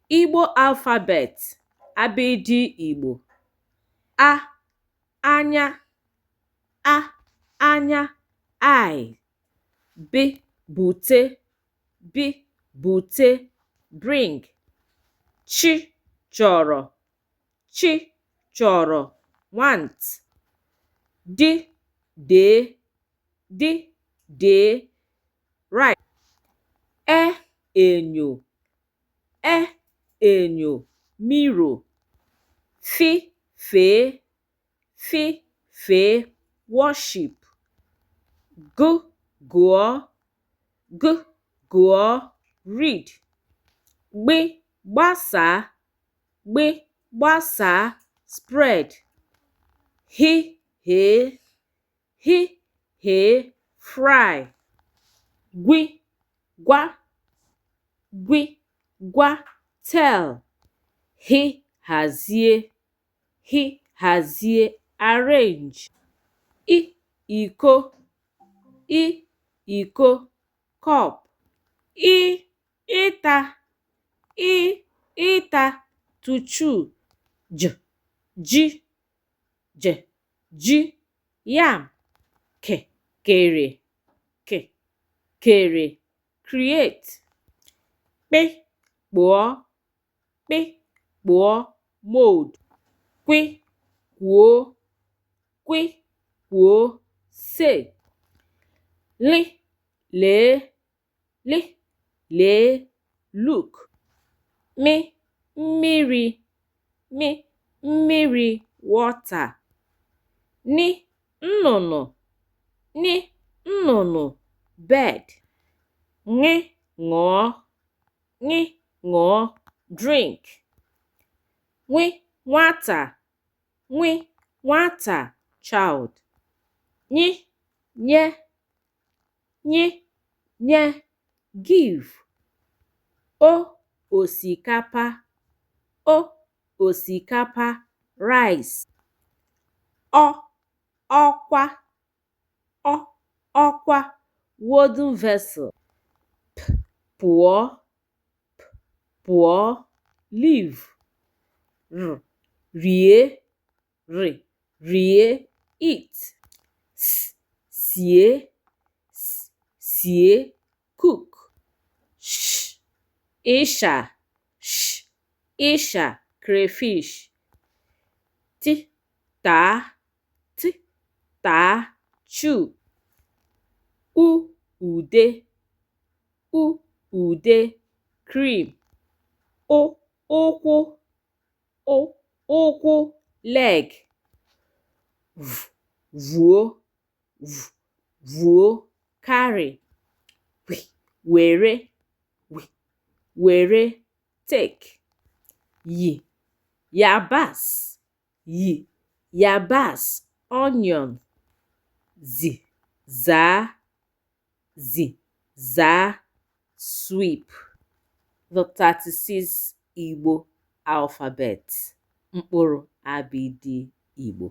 Igbo alphabet, abịdịị Igbo: A, anya, A, anya, eye. B, bute, B, bute, bring. Ch, chọrọ, Ch, chọrọ, want. D, dee, D, dee, write. E, enyo, E, enyo, mirror. F, fee, F, fee, worship. G, gụọ, G, gụọ, read. Gb, gbasaa, Gb, gbasaa, spread. H, ghee, H, ghee, fry. Gw, gwa, Gw, gwa, tell. H, hazie, H, hazie, arrange. I, iko, I, iko, cup. Ị, ịta, Ị, ịta, to chew. J, ji, J, ji, yam. K, kere, K, kere, create. Kp, kpụọ, Kp, kpụọ, mold. Kw, kwuo, Kw, kwuo, say. L, lee, L, lee, look. M, mmiri, M, mmiri, water. N, nnụnụ, N, nnụnụ, bird. Ṅ, ṅụọ, Ṅ, ṅụọ, drink. Nw, nwata, Nw, nwata, child. Ny, nye, Ny, nye, give. O, osikapa, O, osikapa, rice. Ọ, ọkwa, Ọ, ọkwa, wooden vessel. P, pụọ, P, pụọ, leave. R, rie, R, rie, eat. S, sie, S, sie, cook. Sh, ịsha, Sh, ịsha, crayfish. T, taa, T, taa, chew. U, ude, U, ude, cream. Ụ, ụkwụ, Ụ, ụkwụ, leg. V, vuo, V, vuo, carry. W, were, W, were, take. Y, yabasị, Y, yabasị, onion. Z, zaa, Z, zaa, sweep. The 36 Igbo alphabet, mkpụrụ abịdịị Igbo.